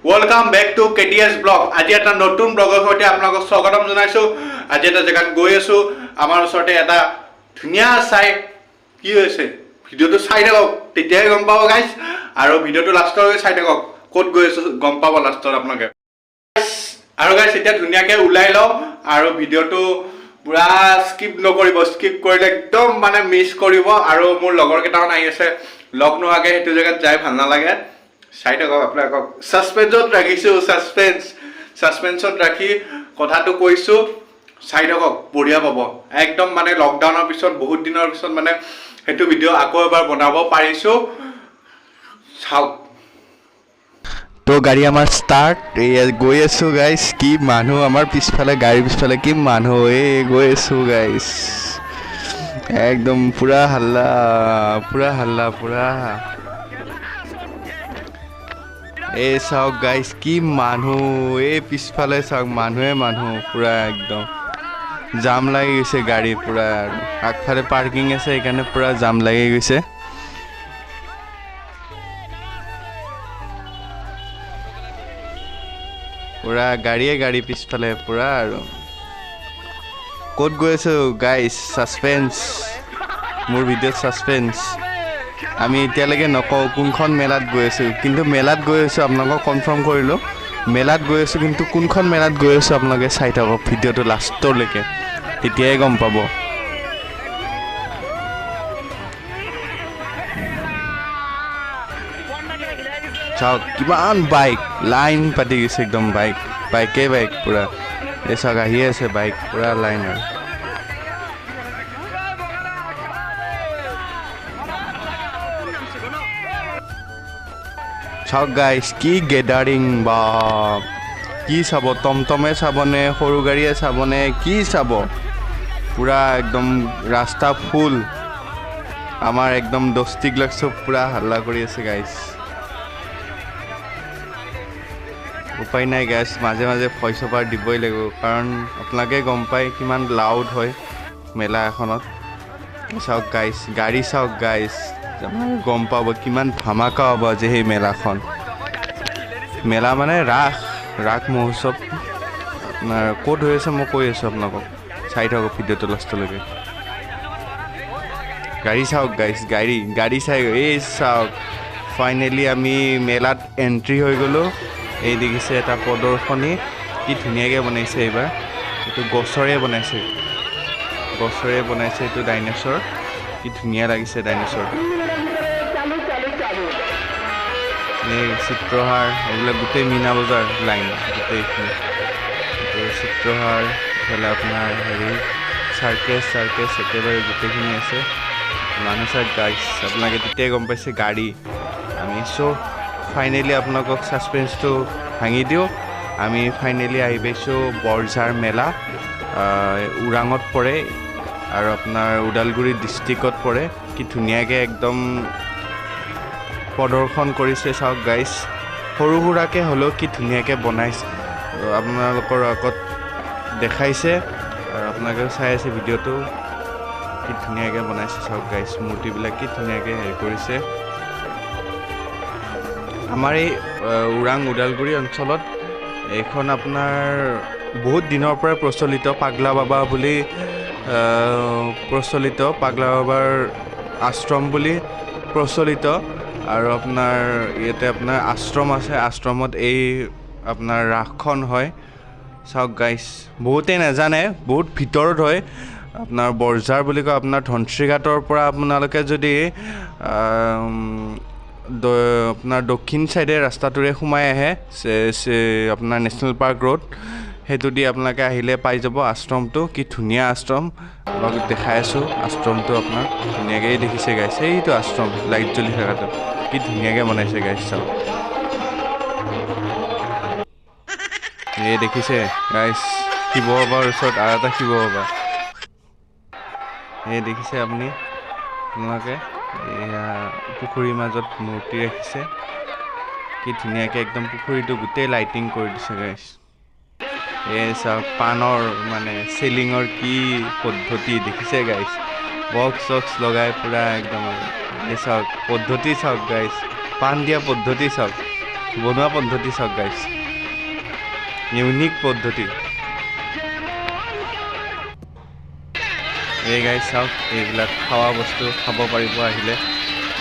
Welcome back to KTS blog. আজি এটা নতুন ব্লগৰ সৈতে আপোনালোকক স্বাগতম জনাইছোঁ। আজি এটা জেগাত গৈ আছোঁ, আমাৰ ওচৰতে এটা ধুনীয়া চাই কি হৈছে, ভিডিঅ'টো চাই থাকক, তেতিয়াহে গম পাব গাইজ। আৰু ভিডিঅ'টো লাষ্টলৈকে চাই থাকক, ক'ত গৈ আছোঁ গম পাব লাষ্টত আপোনালোকে। আৰু গাইজ, এতিয়া ধুনীয়াকৈ ওলাই লওঁ আৰু ভিডিঅ'টো পূৰা স্কিপ নকৰিব। স্কিপ কৰিলে একদম মানে মিছ কৰিব। আৰু মোৰ লগৰ কেইটামান আহি আছে, লগ নোহোৱাকৈ সেইটো জেগাত যাই ভাল নালাগে। চাই থাকক, আপোনালোকক ছাছপেঞ্চত ৰাখিছোঁ, ছাছপেঞ্চত ৰাখি কথাটো কৈছোঁ। চাই থাকক, বঢ়িয়া পাব একদম। মানে লকডাউনৰ পিছত, বহুত দিনৰ পিছত মানে সেইটো ভিডিঅ' আকৌ এবাৰ বনাব পাৰিছোঁ। চাওক। তো গাড়ী আমাৰ ষ্টাৰ্ট, এয়া গৈ আছোঁ গাইজ। কি মানুহ আমাৰ পিছফালে, গাড়ীৰ পিছফালে কি মানুহ! এই গৈ আছোঁ গাইজ, একদম পূৰা হাল্লা, পূৰা হাল্লা পূৰা। এই চাওক গাইজ, কি মানুহ! এই পিছফালে চাওক, মানুহে মানুহ, পূৰা একদম জাম লাগি গৈছে গাড়ী পূৰা। আৰু আগফালে পাৰ্কিং আছে, সেইকাৰণে পূৰা জাম লাগি গৈছে। পূৰা গাড়ীয়ে গাড়ী পিছফালে পূৰা। আৰু ক'ত গৈ আছোঁ গাইজ? ছাছপেঞ্চ, মোৰ ভিডিঅ'ত ছাছপেঞ্চ। আমি এতিয়ালৈকে নকওঁ কোনখন মেলাত গৈ আছোঁ, কিন্তু মেলাত গৈ আছোঁ আপোনালোকক কনফাৰ্ম কৰিলোঁ। মেলাত গৈ আছোঁ, কিন্তু কোনখন মেলাত গৈ আছোঁ আপোনালোকে চাই থাকক ভিডিঅ'টো লাষ্টলৈকে, তেতিয়াই গম পাব। চাওক কিমান বাইক লাইন পাতি গৈছে একদম, বাইক বাইকে বাইক পূৰা। এই চাওক, আহিয়ে আছে বাইক পূৰা লাইন। আৰু চাওক গাইজ, কি গেডাৰিং বা! কি চাব, টমটমে চাবনে, সৰু গাড়ীয়ে চাবনে, কি চাব? পূৰা একদম ৰাস্তা ফুল। আমাৰ একদম দস্তিবিলাক চব পূৰা হাল্লা কৰি আছে গাইজ। উপায় নাই গাইজ, মাজে মাজে ভইচ অভাৰ দিবই লাগিব, কাৰণ আপোনালোকে গম পায় কিমান লাউড হয় মেলা এখনত। চাওক গাইজ, গাড়ী চাওক গাইজ, গম পাব কিমান ধামাকা হ'ব আজি সেই মেলাখন। মেলা মানে ৰাস, ৰাস মহোৎসৱ আপোনাৰ ক'ত হৈ আছে মই কৈ আছোঁ আপোনালোকক, চাই থাকক ভিডিঅ'টো লাষ্টলৈকে। গাড়ী চাওক গাইজ, গাড়ী গাড়ী চাই। এই চাওক, ফাইনেলি আমি মেলাত এণ্ট্ৰি হৈ গ'লোঁ। এই দেখিছে এটা প্ৰদৰ্শনী, কি ধুনীয়াকৈ বনাইছে এইবাৰ। এইটো গছৰে বনাইছে, গছৰে বনাইছে এইটো ডাইনাছৰ, কি ধুনীয়া লাগিছে ডাইনাছৰটো। এই চিত্ৰহাৰ, এইবিলাক গোটেই মীনা বজাৰ লাইন গোটেইখিনি। এইটো চিত্ৰহাৰ, এইফালে আপোনাৰ হেৰি চাৰ্কেছ, চাৰ্কেছ একেবাৰে গোটেইখিনি আছে। মানুহ চাওক গাইজ, আপোনালোকে তেতিয়াই গম পাইছে গাড়ী। আমি চ' ফাইনেলি আপোনালোকক ছাছপেঞ্চটো ভাঙি দিওঁ। আমি ফাইনেলি আহি পাইছোঁ বৰঝাৰ মেলা, ওৰাঙত পৰে আৰু আপোনাৰ ওদালগুৰি ডিষ্ট্ৰিক্টত পৰে। কি ধুনীয়াকৈ একদম প্ৰদৰ্শন কৰিছে চাওক গাইজ, সৰু সুৰাকৈ হ'লেও কি ধুনীয়াকৈ বনাইছে, আপোনালোকৰ আগত দেখাইছে আৰু আপোনালোকেও চাই আছে ভিডিঅ'টো। কি ধুনীয়াকৈ বনাইছে চাওক গাইজ, মূৰ্তিবিলাক কি ধুনীয়াকৈ হেৰি কৰিছে। আমাৰ এই ওৰাং ওদালগুৰি অঞ্চলত এইখন আপোনাৰ বহুত দিনৰ পৰাই প্ৰচলিত, পাগলা বাবা বুলি প্ৰচলিত, পাগলা বাবাৰ আশ্ৰম বুলি প্ৰচলিত। আৰু আপোনাৰ ইয়াতে আপোনাৰ আশ্ৰম আছে, আশ্ৰমত এই আপোনাৰ ৰাসখন হয়। চাওক গাইজ, বহুতেই নাজানে, বহুত ভিতৰত হয় আপোনাৰ বৰঝাৰ বুলি কয়। আপোনাৰ ধনশ্ৰীঘাটৰ পৰা আপোনালোকে যদি আপোনাৰ দক্ষিণ চাইডে ৰাস্তাটোৰে সোমাই আহে, আপোনাৰ নেশ্যনেল পাৰ্ক ৰোড, সেইটো দি আপোনালোকে আহিলে পাই যাব আশ্ৰমটো। কি ধুনীয়া আশ্ৰম, আপোনালোকক দেখাই আছোঁ আশ্ৰমটো আপোনাক ধুনীয়াকৈ দেখিছে গাইজ। সেইটো আশ্ৰম লাইট জ্বলি থকাটো কি ধুনীয়াকৈ বনাইছে গাইজ, চাওক। এই দেখিছে গাইজ, শিৱ বাবাৰ ওচৰত আৰু এটা শিৱ বাবা। এই দেখিছে আপুনি, আপোনালোকে এয়া পুখুৰীৰ মাজত মূৰ্তি ৰাখিছে, কি ধুনীয়াকৈ একদম পুখুৰীটো গোটেই লাইটিং কৰি দিছে গাইজ। এই চাওক পাণৰ মানে চেলিঙৰ কি পদ্ধতি দেখিছে গাইজ, বক্স চক্স লগাই পূৰা একদম। আৰু এই চাওক পদ্ধতি চাওক গাইজ, পাণ দিয়া পদ্ধতি চাওক। বনোৱা পদ্ধতি চাওক গাইছ, ইউনিক পদ্ধতি। এই গাইছ চাওক, এইবিলাক খোৱা বস্তু খাব পাৰিব আহিলে।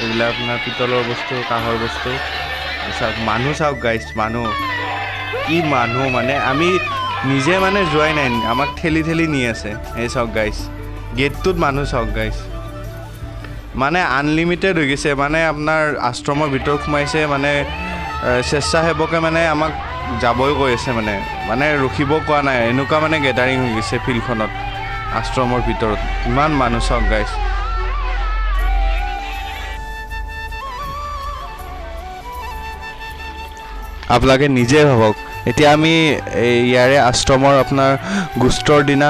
এইবিলাক আপোনাৰ পিতলৰ বস্তু, কাঁহৰ বস্তু। চাওক মানুহ, চাওক গাইছ মানুহ, কি মানুহ, মানে আমি নিজে মানে যোৱাই নাই, আমাক ঠেলি ঠেলি নি আছে। এই চাওক গাইছ, গেটটোত মানুহ চাওক গাইছ, মানে আনলিমিটেড হৈ গৈছে। মানে আপোনাৰ আশ্ৰমৰ ভিতৰত সোমাইছে, মানে স্বেচ্ছাসেৱকে মানে আমাক যাবই কৈ আছে, মানে মানে ৰখিব কোৱা নাই, এনেকুৱা মানে গেডাৰিং হৈ গৈছে ফিল্ডখনত, আশ্ৰমৰ ভিতৰত ইমান মানুহ চাওক গাইছ। আপোনালোকে নিজে ভাবক। এতিয়া আমি এই ইয়াৰে আশ্ৰমৰ আপোনাৰ গোষ্ঠৰ দিনা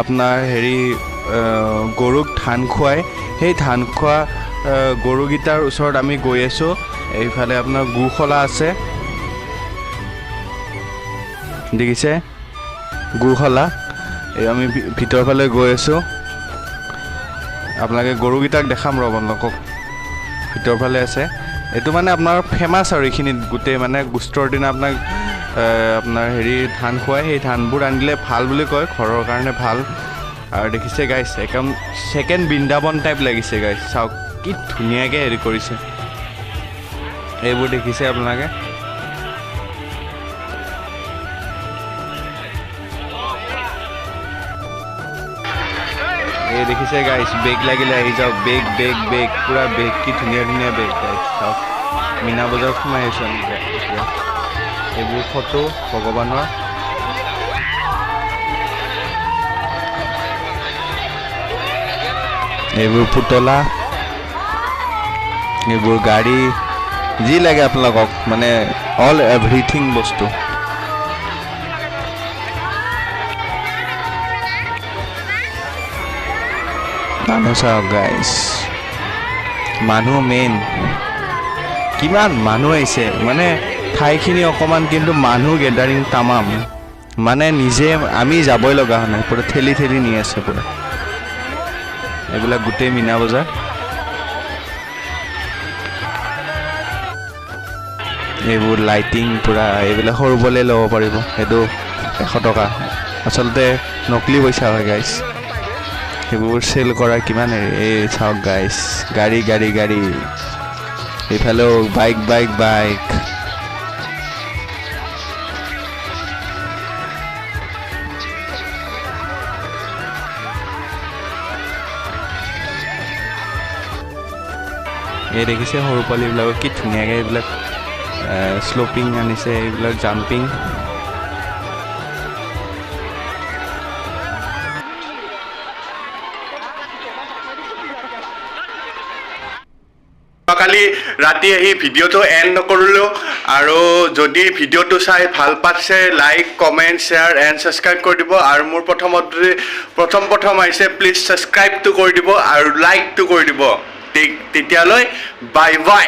আপোনাৰ হেৰি গৰুক ধান খুৱাই, সেই ধান খোৱা গৰুকেইটাৰ ওচৰত আমি গৈ আছোঁ। এইফালে আপোনাৰ গোশালা আছে, দেখিছে গোশালা। এই আমি ভিতৰৰ ফালে গৈ আছোঁ, আপোনালোকে গৰুকেইটাক দেখাম ৰ'ব আপোনালোকক। ভিতৰৰ ফালে আছে এইটো, মানে আপোনাৰ ফেমাছ আৰু এইখিনিত গোটেই, মানে গোষ্ঠৰ দিনা আপোনাক আপোনাৰ হেৰি ধান খুৱাই, সেই ধানবোৰ আনিলে ভাল বুলি কয়, ঘৰৰ কাৰণে ভাল। আৰু দেখিছে গাইছ, একদম ছেকেণ্ড বৃন্দাবন টাইপ লাগিছে গাইছ। চাওক কি ধুনীয়াকৈ হেৰি কৰিছে, এইবোৰ দেখিছে আপোনালোকে। এই দেখিছে গাইছ, বেগ লাগিলে আহি যাওক, বেগ বেগ বেগ, পুৰা বেগ, কি ধুনীয়া ধুনীয়া বেগ গাইছ। চাওক মীনা বজাৰ সোমাই আহিছোঁ আমি এতিয়া। এইবোৰ ফটো ভগৱানৰ। এইবোৰ পুতলা, এইবোৰ গাড়ী, যি লাগে আপোনালোকক, মানে অল এভৰিথিং বস্তু। মানুহ চাওক গাইছ, মানুহ মেইন, কিমান মানুহ আহিছে। মানে ঠাইখিনি অকণমান, কিন্তু মানুহ গেডাৰিং তামাম, মানে নিজে আমি যাবই লগা হোৱা নাই, পূৰা ঠেলি ঠেলি নি আছে পূৰা। এইবিলাক গোটেই মীনা বজাৰ। এইবোৰ লাইটিং পূৰা, এইবিলাক সৰু পোৱালিয়ে ল'ব পাৰিব। সেইটো 100 টকা, আচলতে নকলি পইচা হয় গাইছ। সেইবোৰ চেল কৰা কিমান হেৰি। এই চাওক গাইছ, গাড়ী গাড়ী গাড়ী, এইফালেও বাইক বাইক বাইক। এই দেখিছে সৰু পোৱালিবিলাকক কি ধুনীয়াকৈ এইবিলাক শ্লপিং আনিছে, এইবিলাক জাম্পিং। কালি ৰাতি আহি ভিডিঅ'টো এণ্ড নকৰিলোঁ। আৰু যদি ভিডিঅ'টো চাই ভাল পাইছে, like, comment, share and subscribe কৰি দিব। আৰু মোৰ প্ৰথমত যদি প্ৰথম প্ৰথম আহিছে, প্লিজ ছাবস্ক্ৰাইবটো কৰি দিব আৰু লাইকটো কৰি দিব। তেতিয়ালৈ বাই বাই।